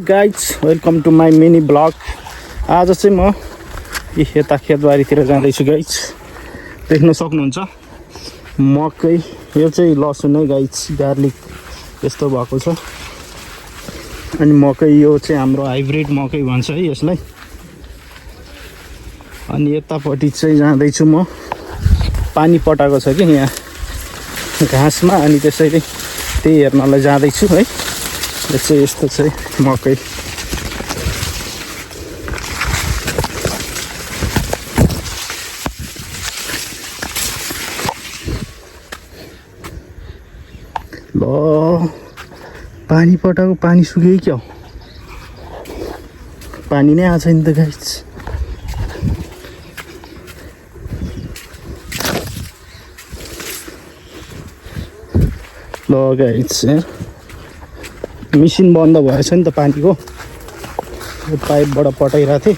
Guys, welcome to my mini vlog. आज चाहिँ म यता खेतबारीतिर जाँदैछु गाइज। देख्न सक्नुहुन्छ मकै, यो चाहिँ लसुन है गाइज, गार्लिक यस्तो भएको छ। अनि मकै यो चाहिँ हाम्रो हाइब्रिड मकै भन्छ है यसलाई। अनि यतापट्टि चाहिँ जाँदैछु म, पानी पटाएको छ कि यहाँ घाँसमा, अनि त्यसैले त्यही हेर्नलाई जाँदैछु है। यो चाहिँ यस्तो चाहिँ मकै। ल पानी पटाएको, पानी सुक्यो क्या हो, पानी नै आएको छैन त गाइस। ल गाइस, मेसिन बन्द भएछ नि त पानीको, पाइपबाट पटाइरहेको थिएँ,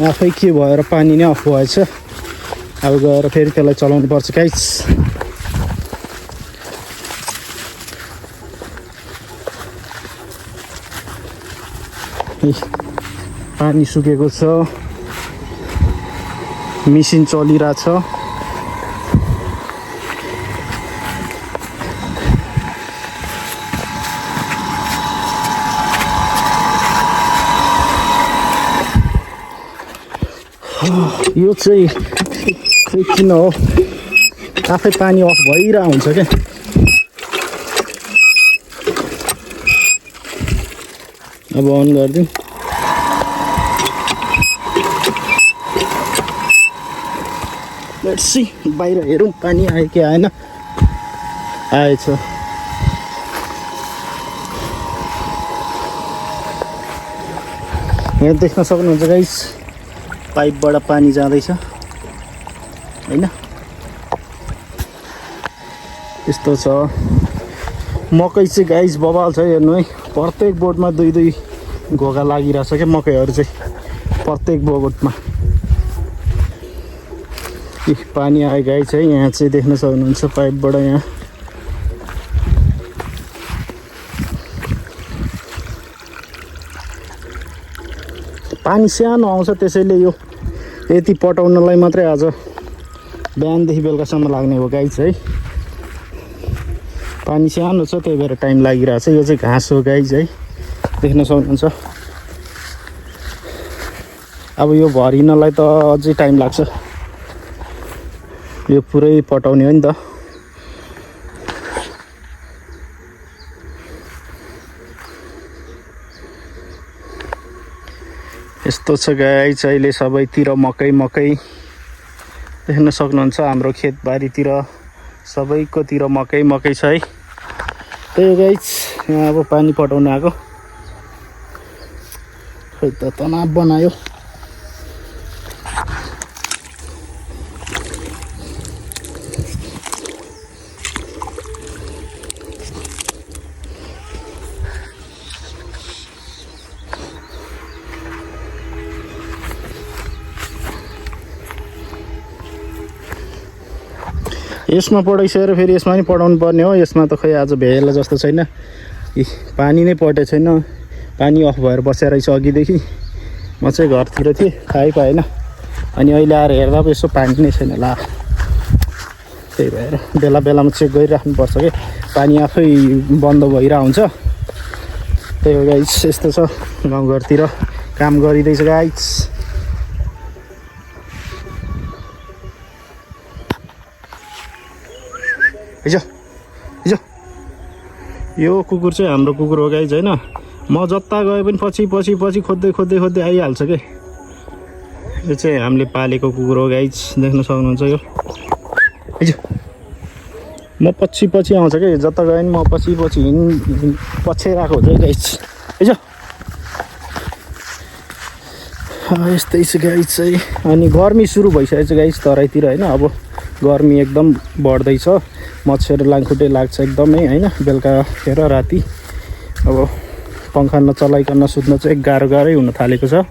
आफै के भएर पानी नै अफ भएछ। अब गएर फेरि त्यसलाई चलाउनु पर्छ गाइस। पानी सुकेको छ, मेसिन चलिरहेछ। यो चाहिँ खै किन हो, आफै पानी अफ भइरहेको हुन्छ क्या। अब अन गरिदिउँ। लेट्स सी, बाहिर हेरौँ पानी आयो कि आएन। आएछ। यहाँ देख्न सक्नुहुन्छ गाइस, पाइपबाट पानी जाँदैछ हैन। यस्तो छ मकै चाहिँ गाइस, बबाल छ हेर्नु है। प्रत्येक बोटमा दुई दुई घोगा लागिरहेछ क्या मकैहरू चाहिँ, प्रत्येक बोटमा। पानी आयो गाइस है, यहाँ चाहिँ देख्न सक्नुहुन्छ पाइपबाट यहाँ। पानी सानो आउँछ, त्यसैले यो यति पटाउनलाई मात्रै आज बिहानदेखि बेलुकासम्म लाग्ने हो गाइस है। पानी सानो छ, त्यही भएर टाइम लागिरहेछ। यो चाहिँ घाँस हो गाइस है, देख्न सक्नुहुन्छ। अब यो भरिनलाई त अझै टाइम लाग्छ, यो पुरै पटाउने हो नि त। यस्तो छ गाइस, अहिले सबैतिर मकै मकै देख्न सक्नुहुन्छ। हाम्रो खेतबारीतिर सबैकोतिर मकै मकै छ है। त्यही हो गाइस, यहाँ अब पानी पटाउन आएको। खै त तनाव बनायो। यसमा पटाइसकेर फेरि यसमा नि पटाउनु पर्ने हो। यसमा त खै आज भ्याएला जस्तो छैन, पानी नै पटेको छैन। पानी अफ भएर बसेर रहेछ अघिदेखि। म चाहिँ घरतिर थिएँ, थाहै पाएन। अनि अहिले आएर हेर्दा पो यसो पानी नै छैन ला। त्यही भएर बेला बेलामा चेक गरिराख्नुपर्छ कि पानी आफै बन्द भइरहेको हुन्छ। त्यही हो गाइस, यस्तो छ गाउँघरतिर काम गरिँदैछ गाइस। हिजो हिजो यो कुकुर चाहिँ हाम्रो कुकुर हो गाइस होइन। म जता गए पनि पछि पछि पछि खोज्दै खोज्दै खोज्दै आइहाल्छ कि। यो चाहिँ हामीले पालेको कुकुर हो गाइस, देख्न सक्नुहुन्छ। यो हिजो म पछि पछि आउँछ कि, जता गए पनि म पछि पछि पछ्याइरहेको हुन्छ है गाइस। हिजो यस्तै छ गाइस चाहिँ। अनि गर्मी सुरु भइसकेको छ गाइस तराईतिर होइन। अब गर्मी एकदम बढ्दैछ, मच्छर लाङखुट्टे लाग्छ एकदमै होइन। बेलुकाखेर राति अब पङ्खा नचलाइकन सुत्न चाहिँ गाह्रो गाह्रै हुन थालेको छ।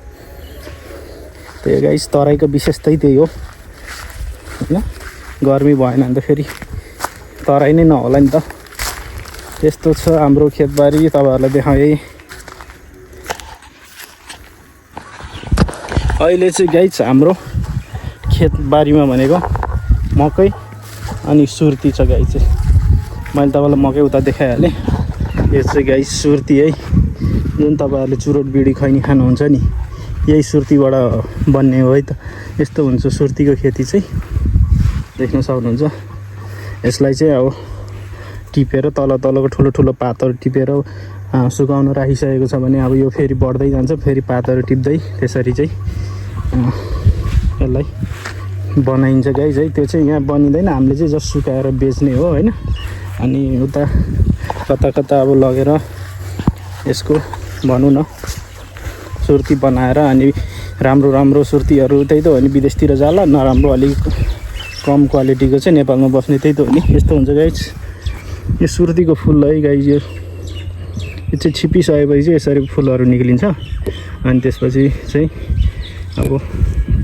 त्यही गाइस, तराईको विशेषतै त्यही हो होइन। गर्मी भएन भने त फेरि तराई नै नहोला नि त। त्यस्तो छ हाम्रो खेतबारी, तपाईँहरूलाई देखाएँ। अहिले चाहिँ गाइस हाम्रो खेतबारीमा भनेको मकै अनि सुर्ती छ गाई चाहिँ। मैले तपाईँलाई मकै उता देखाइहालेँ। यो चाहिँ गाई सुर्ती है, जुन तपाईँहरूले चुरोट बिडी खैनी खानुहुन्छ नि, यही सुर्तीबाट बन्ने हो है त। यस्तो हुन्छ सुर्तीको खेती चाहिँ, देख्न सक्नुहुन्छ। यसलाई चाहिँ अब टिपेर तलको ठुलो ठुलो पातहरू टिपेर सुकाउन राखिसकेको छ भने अब यो फेरि बढ्दै जान्छ, फेरि पातहरू टिप्दै त्यसरी चाहिँ यसलाई बनाइन्छ गाइस है। त्यो चाहिँ यहाँ बनिँदैन, हामीले चाहिँ जस्ट सुकाएर बेच्ने हो होइन। अनि उता कता कता अब लगेर यसको भनौँ न सुर्ती बनाएर अनि राम्रो राम्रो सुर्तीहरू त्यही त हो नि विदेशतिर जाला, नराम्रो अलिक कम क्वालिटीको चाहिँ नेपालमा बस्ने त्यही त हो नि। यस्तो हुन्छ गाइस यो सुर्तीको फुल है गाइस। यो चाहिँ छिपिसकेपछि चाहिँ यसरी फुलहरू निक्लिन्छ अनि त्यसपछि चाहिँ अब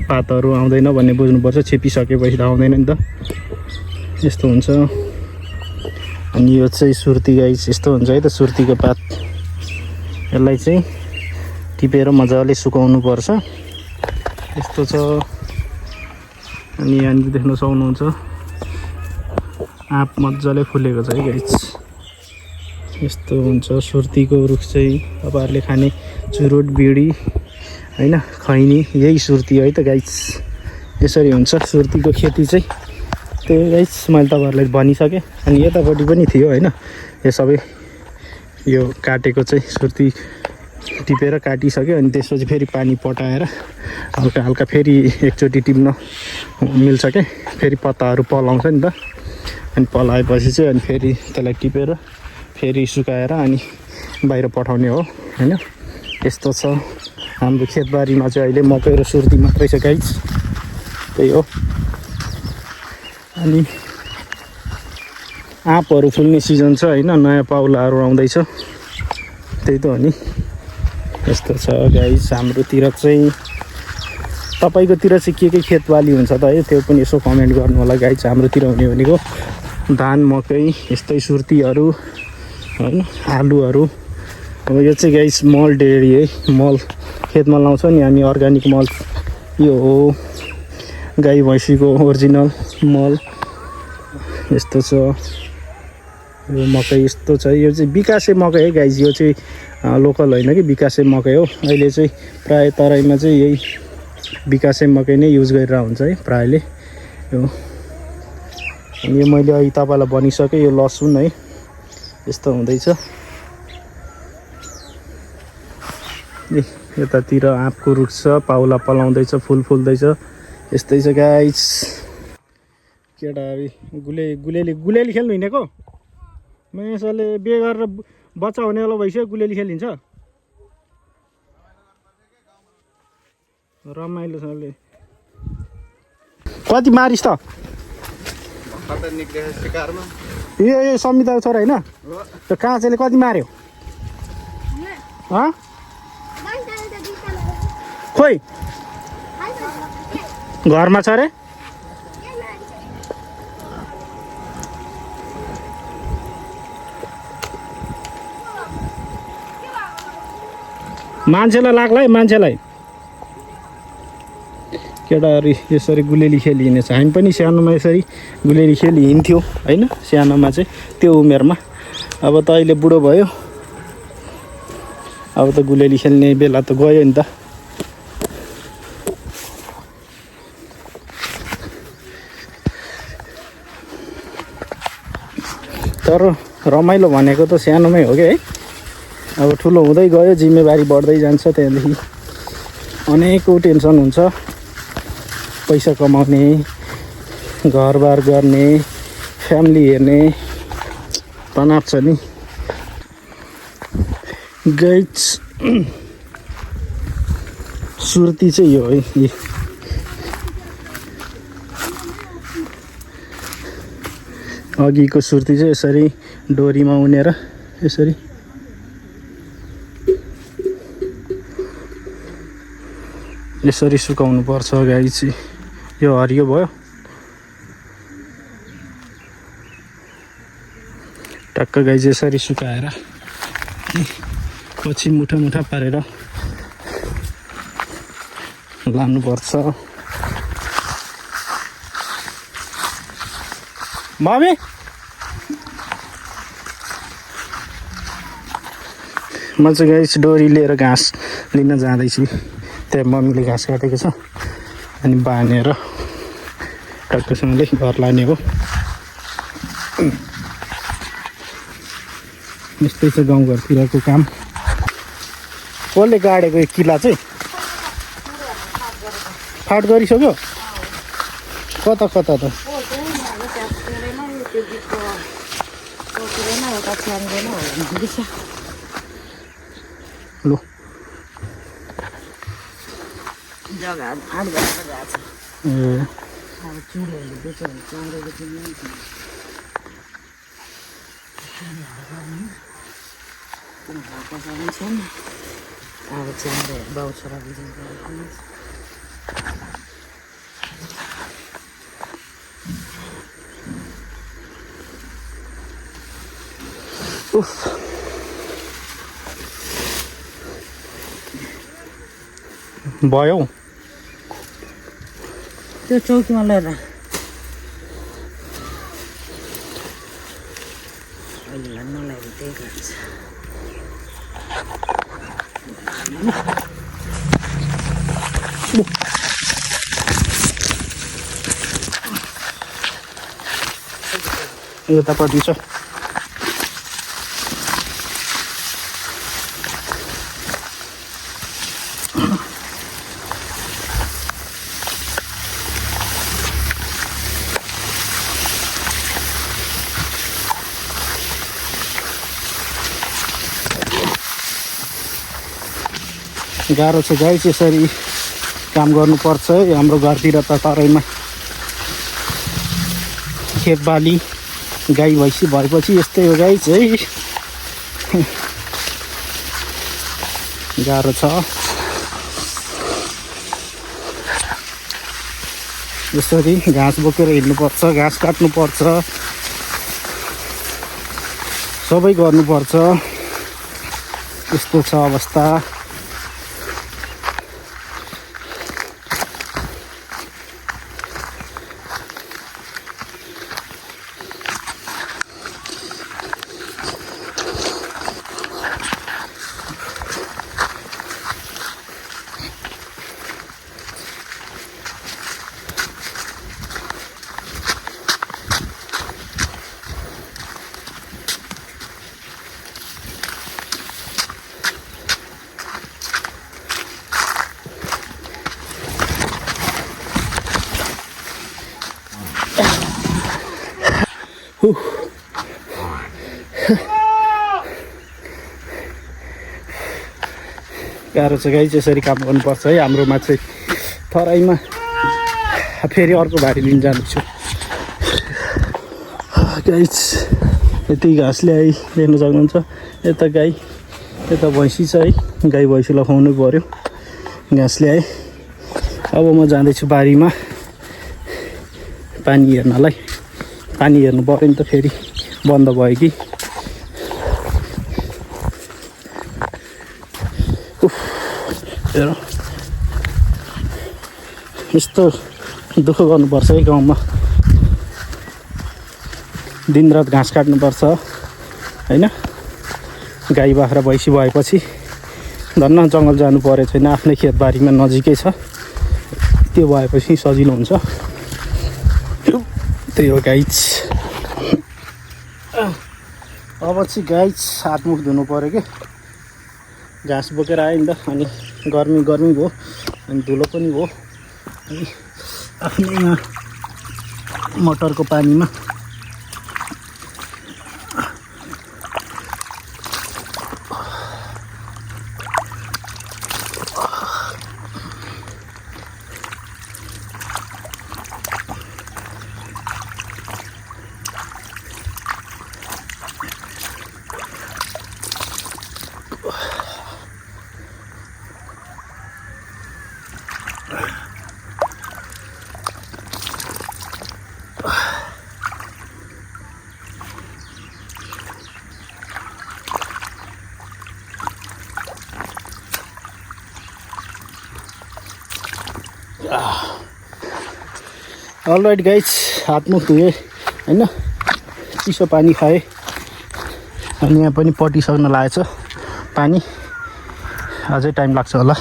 पातहरू आउँदैन भन्ने बुझ्नुपर्छ। छिपिसकेपछि त आउँदैन नि त, यस्तो हुन्छ। अनि यो चाहिँ सुर्ती गाइस यस्तो हुन्छ है त। सुर्तीको पात यसलाई चाहिँ टिपेर मजाले सुकाउनु पर्छ, यस्तो छ। अनि यहाँनिर देख्न सक्नुहुन्छ आँप मजाले फुलेको छ है गाइस। यस्तो हुन्छ सुर्तीको रुख चाहिँ तपाईँहरूले खाने चुरोट बिडी होइन खैनी, यही सुर्ती है त गाइस। यसरी हुन्छ सुर्तीको खेती चाहिँ। त्यही गाइस मैले तपाईँहरूलाई भनिसकेँ। अनि यतापट्टि पनि थियो होइन, यो सबै यो काटेको चाहिँ सुर्ती टिपेर काटिसक्यो। अनि त्यसपछि फेरि पानी पटाएर हल्का हल्का फेरि एकचोटि टिप्न मिल्छ क्या, फेरि पत्ताहरू पलाउँछ नि त। अनि पलाएपछि चाहिँ अनि फेरि त्यसलाई टिपेर फेरि सुकाएर अनि बाहिर पठाउने हो होइन। यस्तो छ हाम्रो खेतबारीमा चाहिँ अहिले मकै र सुर्ती मात्रै छ गाइस, त्यही हो। अनि आँपहरू फुल्ने सिजन छ होइन, नयाँ पाउलाहरू आउँदैछ, त्यही त हो नि। यस्तो छ गाइस हाम्रोतिर चाहिँ। तपाईँकोतिर चाहिँ के खेतबाली हुन्छ त है, त्यो पनि यसो कमेन्ट गर्नु होला गाइस। हाम्रोतिर हुने भनेको धान मकै यस्तै सुर्तीहरू होइन, आलुहरू। अब यो चाहिँ गाइस मल डेरी है, मल खेतमा लाउँछ नि हामी, अर्ग्यानिक मल यो हो, गाई भैँसीको ओरिजिनल मल। यस्तो छ यो मकै, यस्तो छ। यो चाहिँ विकासे मकै है गाइस, यो चाहिँ लोकल होइन कि विकासे मकै हो। अहिले चाहिँ प्राय तराईमा चाहिँ यही विकासे मकै नै युज गरेर हुन्छ है प्रायले यो। अनि यो मैले अहिले तपाईँलाई भनिसकेँ, यो लसुन है यस्तो हुँदैछ। यतातिर आँपको रुख छ, पाउला पलाउँदैछ, फुल फुल्दैछ, यस्तै छ गाइस। केटाहरू गुलेली खेल्नु हिँडेको मान्छेले बिहे गरेर बच्चा हुनेवाला भइसक्यो, गुलेली खेलिन्छ रमाइलोसँगले। कति मारिस् त? यो समिताको छोरा होइन, त्यो काँचेले कति मार्यो? खोइ घरमा छ अरे। मान्छेलाई लाग्ला है, मान्छेलाई। केटाहरू यसरी गुलेली खेली हिँडेछ। हामी पनि सानोमा यसरी गुलेली खेली हिँड्थ्यौँ होइन, सानोमा चाहिँ त्यो उमेरमा। अब त अहिले बुढो भयो, अब त गुलेली खेल्ने बेला त गयो नि त। तर रमाइलो भनेको त सानोमै हो क्या है। अब ठुलो हुँदै गयो, जिम्मेवारी बढ्दै जान्छ, त्यहाँदेखि अनेकौँ टेन्सन हुन्छ। पैसा कमाउने, घरबार गर्ने, फ्यामिली हेर्ने तनाव छ नि गाइस। सुर्ती चाहिँ यो है, अघिको सुर्ती चाहिँ यसरी डोरीमा उनेर यसरी यसरी सुकाउनु पर्छ गाइस। यो हरियो भयो, टक्क गाइस यसरी सुकाएर पछि मुठा मुठा पारेर लानुपर्छ। मम्मी म चाहिँ गाइस डोरी लिएर घाँस लिन जाँदैछु। त्यहाँ मम्मीले घाँस काटेको छ अनि बाँधेर टक्कसँगले घर लाने हो। यस्तै छ गाउँघरतिरको काम। कसले गाडेको यो किला चाहिँ फाट गरिसक्यो? कता कता त लु जग्गा फाट गरेर गएको छ। अब चुरोहरूले बेच्यो भने चौँडेले किन्नु नि त। पैसा पनि छैन। अब च्याम्रे बाउ छोरा बुझेको भयो त्यो चौकीमा लिएर अहिले नलागे त्यही गर्छ। यतापट्टि छ गाह्रो छ गाइस। यसरी काम गर्नुपर्छ है। हाम्रो घरतिर त तराईमा खेतबाली गाई भैँसी भएपछि यस्तै हो गाइस है। गाह्रो छ। यसरी घाँस बोकेर हिँड्नुपर्छ, घाँस काट्नुपर्छ, सबै गर्नुपर्छ। यस्तो छ अवस्था। गाह्रो छ गाइस। यसरी काम गर्नुपर्छ है। हाम्रोमा चाहिँ तराईमा फेरि अर्को भारी लिन जान्छु गाइस। यति घाँस ल्याइ हेर्नु सक्नुहुन्छ। यता गाई यता भैँसी छ है। गाई भैँसीलाई खुवाउनु पर्यो। घाँस ल्याएँ। अब म जाँदैछु बारीमा पानी हेर्नलाई। पानी हेर्नु पर्यो नि त, फेरि बन्द भयो कि। हेर यस्तो दुःख गर्नुपर्छ है गाउँमा। दिनरात घाँस काट्नुपर्छ होइन। गाई बाख्रा भैँसी भएपछि धन्न जङ्गल जानु परेको छैन। आफ्नै खेतबारीमा नजिकै छ। त्यो भएपछि सजिलो हुन्छ। त्यही हो गाइस। अब चाहिँ गाइस हातमुख धुनु पऱ्यो कि। घाँस बोकेर आयो नि त। अनि गर्मी गर्मी भयो अनि धुलो पनि भयो। अनि आफ्नै यहाँ मोटरको पानीमा अलराइट गाइज, हात मुख धुएँ होइन, चिसो पानी खाएँ अनि यहाँ पनि पटिसक्न लागेछ पानी। अझै टाइम लाग्छ होला,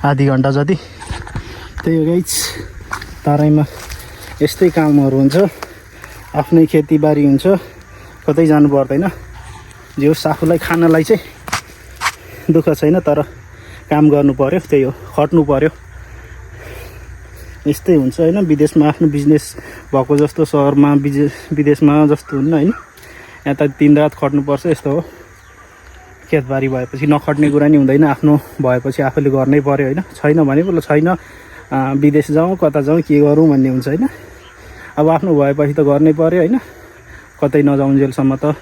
आधी घन्टा जति। त्यही हो गाइज, तराईमा यस्तै कामहरू हुन्छ, आफ्नै खेतीबारी हुन्छ, कतै जानु पर्दैन। जे होस् आफूलाई खानलाई चाहिँ दुःख छैन, तर काम गर्नु पर्यो, त्यही हो, खट्नु पर्यो। यस्तै हुन्छ होइन, विदेशमा आफ्नो बिजनेस भएको जस्तो सहरमा विदेशमा जस्तो हुन्न होइन। यहाँ त दिन रात खट्नुपर्छ, यस्तो हो। खेतबारी भएपछि नखट्ने कुरा नि हुँदैन, आफ्नो भएपछि आफूले गर्नै पर्यो होइन। छैन भने बोल छैन, विदेश जाउँ कता जाउँ के गरौँ भन्ने हुन्छ होइन। अब आफ्नो भएपछि त गर्नै पर्यो होइन, कतै नजाउन्जेलसम्म त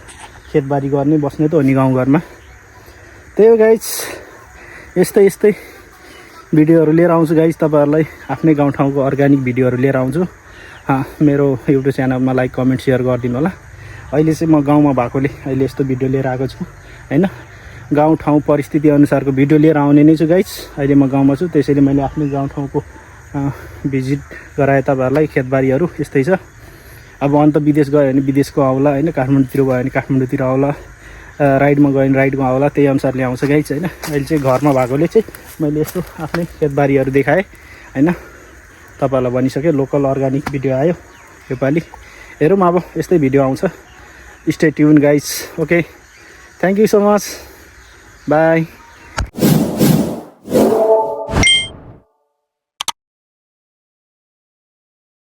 खेतबारी गर्ने बस्ने त हो नि गाउँघरमा। त्यही हो गाइज, यस्तै भिडियोहरू लिएर आउँछु गाइज तपाईँहरूलाई, आफ्नै गाउँठाउँको अर्ग्यानिक भिडियोहरू लिएर आउँछु। मेरो युट्युब च्यानलमा लाइक कमेन्ट सेयर गरिदिनु होला। अहिले चाहिँ म गाउँमा भएकोले अहिले यस्तो भिडियो लिएर आएको छु होइन। गाउँठाउँ परिस्थिति अनुसारको भिडियो लिएर आउने नै छु गाइज। अहिले म गाउँमा छु, त्यसैले मैले आफ्नै गाउँठाउँको भिजिट गराएँ तपाईँहरूलाई। खेतबारीहरू यस्तै छ। अब अन्त विदेश गयो भने विदेशको आउला होइन, काठमाडौँतिर गयो भने काठमाडौँतिर आउला, राइडमा गयो भने राइडमा आउला, त्यही अनुसारले आउँछ गाइज होइन। अहिले चाहिँ घरमा भएकोले चाहिँ मैले यस्तो आफ्नै खेतबारीहरू देखाएँ होइन। तपाईँहरूलाई भनिसकेँ, लोकल अर्ग्यानिक भिडियो आयो योपालि। हेरौँ अब यस्तै भिडियो आउँछ। Stay tune guys. Okay, thank you so much, by.